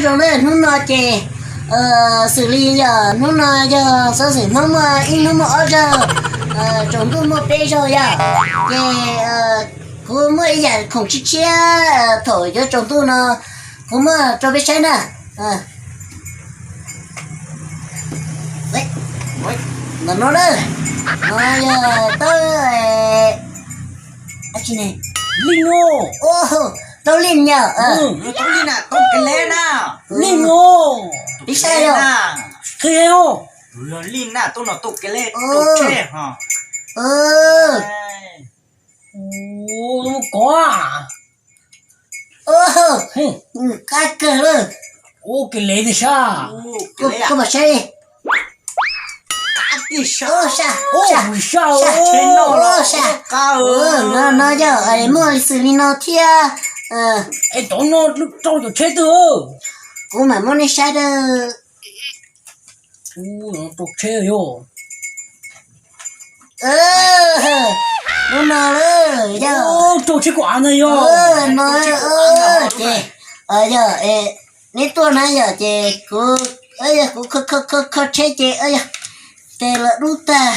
Zoo na, hnub no ces xws li yog hnub no yog xov xwm Hmoob muaj ib hnub muaj ob zaug, tsaus ntuj muaj peb zaug yog, ces kuv muaj ib yam khoom tshiab tshiab thaum yuav tsaus ntuj no kuv muab rau peb saib na. Ntawm no na, no yog taub, li no, taub lij nyom, li no, peb saib yog, qhia, li na, taub no taub ke le, kov, qab kawg lawm, koj mam saib, saj, saj, saj, no yog muaj xws li no thiab. Es tov no rau cov tsheb twg? Kuv mam muab nej saib da. Rau tsheb yog, lub no lawm yog, rau tsheb kuv av ntag yog, no ces yog neb tuaj na yog ces kuv, yog kuv kho kho tsheb ces yog tes los dub tag,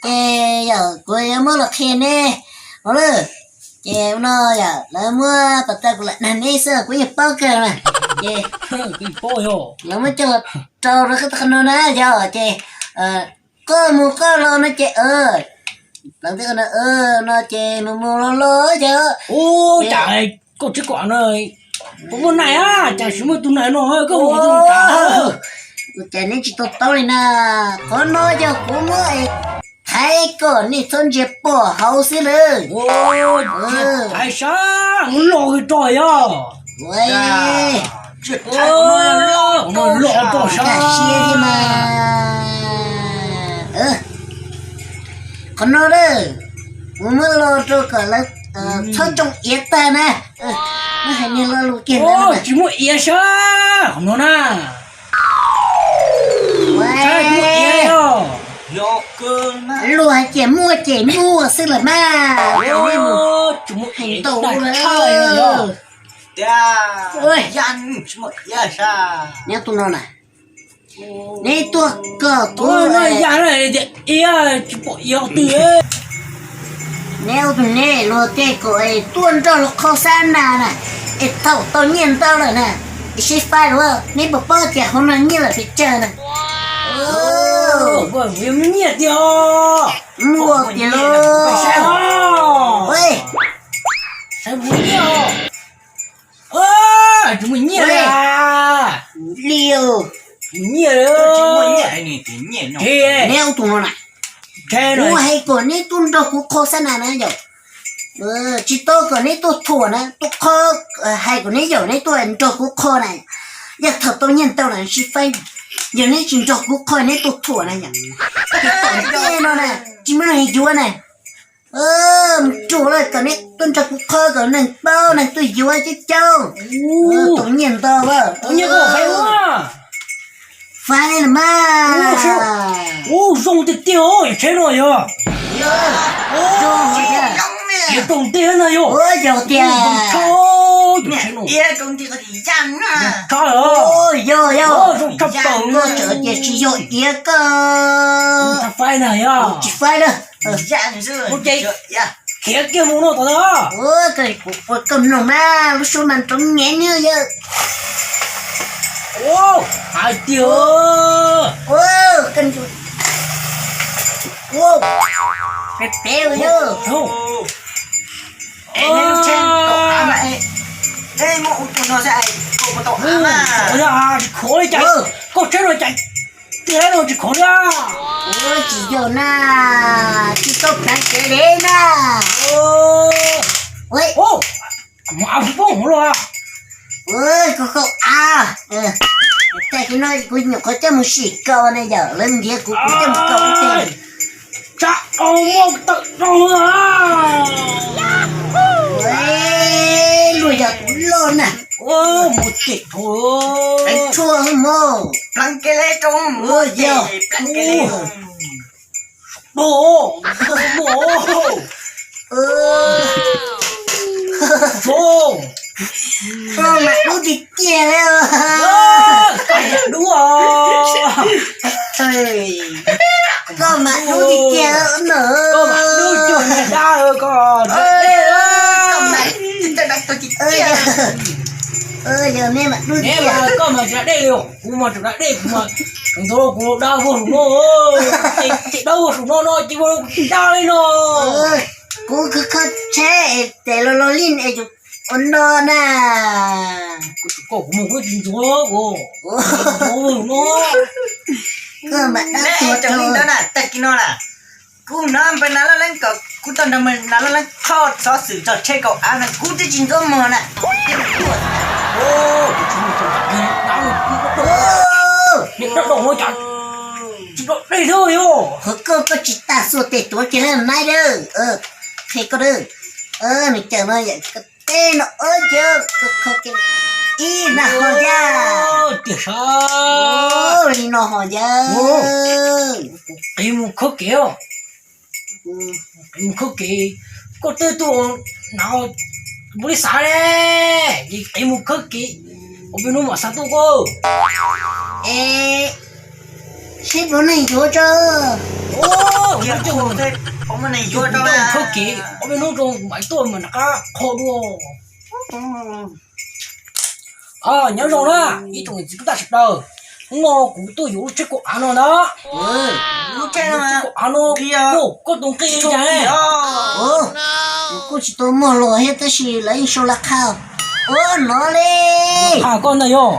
ces yog kuv yuav muab los qhia neb no lawm. Ces no yog lawv muab pas tas kuv lam nag neb xwb kuv yeej paub kawg na. Ces lawv muab coj los rau rau qhov no na yog ces koj mus koj los no ces, lawv no ces mus mus los los yog, cas koj tsheb kuv av no puas muaj nais, cas tsis muaj tus nais no, koj mus tus nais, cas neb tsis tau taub li na. Qhov no yog kuv muab thaiv kom nej txhob ntsia pom hauv xwb lawm. Thaiv sab, muab loj rau yog, loj rau sab, siab thiab mas. Qhov no na, kuv muab los rau kom lawv txhob tsoo iav tag na. Muab hais niag lo lus kiag ntawd, tsis muaj iav sab qhov no na. Luag hais tias muaj ces muaj xwb lawm mas. Tsis muaj iav tag lawm. Neb tus no na, neb tuaj kom kuv, no yam no tias iav tsis pom iav twg. Neb ua tus neb luag tej kom es tuaj nrog luag qhau xab nas na, es thaum tau nyiaj ntau lawm na, es sib faib lawm, neb puas paub tias hauv no nyiaj lawm pes tsawg na? Muaj nyiaj tiag. Muaj tiag. Saib muaj nyiaj, tsis muaj nyiaj li. Li, nyiaj, neb ua tus no na, kuv hais kom neb tuaj nrog kuv qhau xab nas na yom. Tsis tau kom neb tuaj thuam na, tuaj qhau, hais kom neb yawm neb tuaj nrog kuv qhau na. Yog thaum tau nyiaj ntau na sib faib, yog neb tsis nrog kuv qhau neb tuaj thuam na yom. Ces tom ntej no na, tsis muaj neeg yuav na. Mus ruam lawm kom neb tuaj nrog kuv qhau kom neeg paub neeg tuaj yuav coob coob. Tau nyiaj ntau, faib los mas. Ub, zoo tiag tiag, tsheb no yog. Iav rau ntej na yog. Yog tiag. Yog, yog. Zoo tshaj plaws, koj tseem tias tsis yog iav koj. Tsis faib na yog. Tsis faib na. Ua ces khiav kiag mus no tom ntawd. Kuv ua koj mloog mas lub suab mas nrov nyev nws yawg. Hais tias peb peb yawg. Tsis khov li cas, koj tsheb no cas tiag no tsis khov li. Tsis yog na, tsis tau pleev kev li na. Mus av poob hauv los. Koj koj av, tag kis no kuv nyuam qhuav coj mus sim kaus na yom, lawv ntiav kuv kuv coj mus kaus ua teg. Tsam au muaj tawm rau. Luag yog kuv loj na. Mus teg thaum tshuaj mus pleev kev li rau mus yog pleev kev li. Mus, mus. Lub tiag tiag li. Dub, koj mas dub tiag tiag no. Koj mas dub cuag niag dab, koj dub tiag tiag. Koj mas tsis da dej li, kuv mas tsis da dej, kuv mas ntxuav kuv dab vog saum no, ces dab vog saum no no ces vog kuv tsis da li no. Kuv khov kho tsheb es tes los los li es yus ua no na. Kuv tsis koj kuv mus kuv tsis ntxuav kuv. Ntxuav no. Koj mam dab tuag rau na, tag kis no na. Kuv hnov npawg Nas Laj Leeb kom kuv tuaj nrog npawg Nas Laj Leeb kho xov xwm txog tsheb kaum av no kuv twb tsis ntxuav mog na. Niag dab dab no cas tsis da dej thiab li os. Qhov koj koj tsis tas xuas tes tuav kiag na Maiv Dawb. Qhia koj dawb, nws cawm no yam teb no ces kho kiag ib nag ho yaj. Tiag sav. Li no ho yaj. Qiv mus khawb kev os. Qiv mus khawb kev, koj twb tuaj na, npaum li xav ne, ces qiv mus khawb kev, ua peb hnub mam xav tuaj koj. Es seb puas muaj neeg yuav tso. Khawb kev, ua peb hnub rau mam tuaj mam rov qab qho dua. Nyob zoo na ib tsoom niam txiv kwv tij sawv daws, hnub no kuv tuaj yuav lub tsheb kaum av no na. Lub tsheb kaum av no, koj tus nqi cas ne? Kuj tsis tau muag los thiab tab sis lawv yeej sau laj qha. Ua no li. Laj qha koj ntag yog?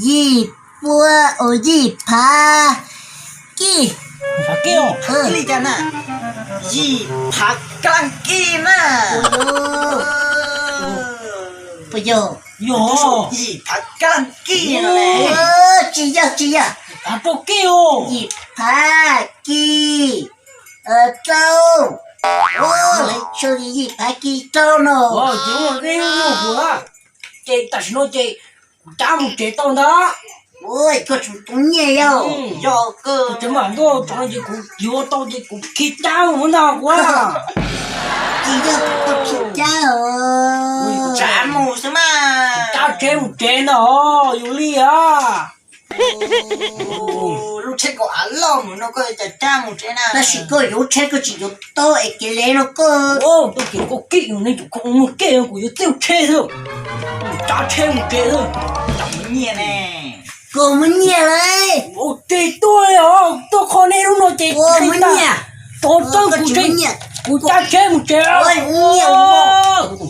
Yim pua, yim phav kij. Phav kij os. Li cas na? Yim phav kab laj kij na. Puas yog? Yog. Yim phav kab laj kij no ne. Tsis yog, tsis yog. Phav rau kij os. Yim phav kij rau. Lawv sau yim phav kij rau no. Ces tam sim no ces kuv cab mus tsev tau ntag. Koj tsis tau nyiaj yog? Yog koj tseem mam ntuj tso no ces kuv yuav tau ces kuv khi cab mus ntag kuv. Tsis yog koj khi cab os. Tsav mus xwb mas. Cab tsheb mus tsev ntag yus li a. Lub tsheb kaum av loj mus no koj cas cab mus tsev na. Tab sis koj yuav lub tsheb koj tsis yuav tau es kev le no koj. Tau kev koj kij ne, kuv mus kij kuv yuav txij tsheb xwb. Cab tsheb mus tsev xwb. Cab mus nyiaj ne. Koj muaj nyiaj lawm. Ua tsis tuaj li os, tuaj qhov nej lub no ces muaj nyiaj. Tau txawj kuv tsev, kuv cab tsheb mus tsev.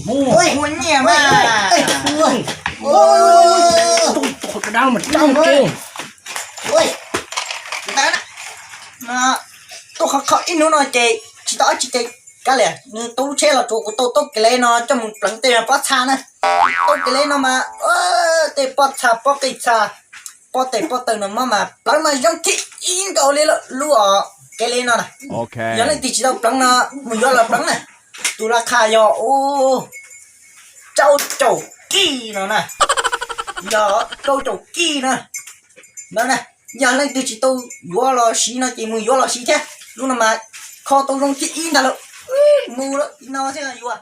Muaj nyiaj mas. Qhov dab mas cab mus tsev. Tuaj khov kho ib hnub no ces tsis tau dab tsi ces kav liam, nws tau lub tsheb los tsuav kuv tau taub kev le no coj mus pleev tej pob txha na. Taub kev le no mas tej pob txha pob qij txha pob tes pob taw no mob mas pleev mas zoo thib ib nkaus li lub os kev le no na. Yog leej twg tsis tau pleev no mus yuav los pleev na. Tus laj qha yog rau caum kij no na. Yog rau caum kij na. Ntawd na, yog leej twg tsis tau yuav los siv no ces mus yuav los siv thiab. Lub no mas kho tau zoo thib ib ntag lawm. Mus lawm no thiab yuav.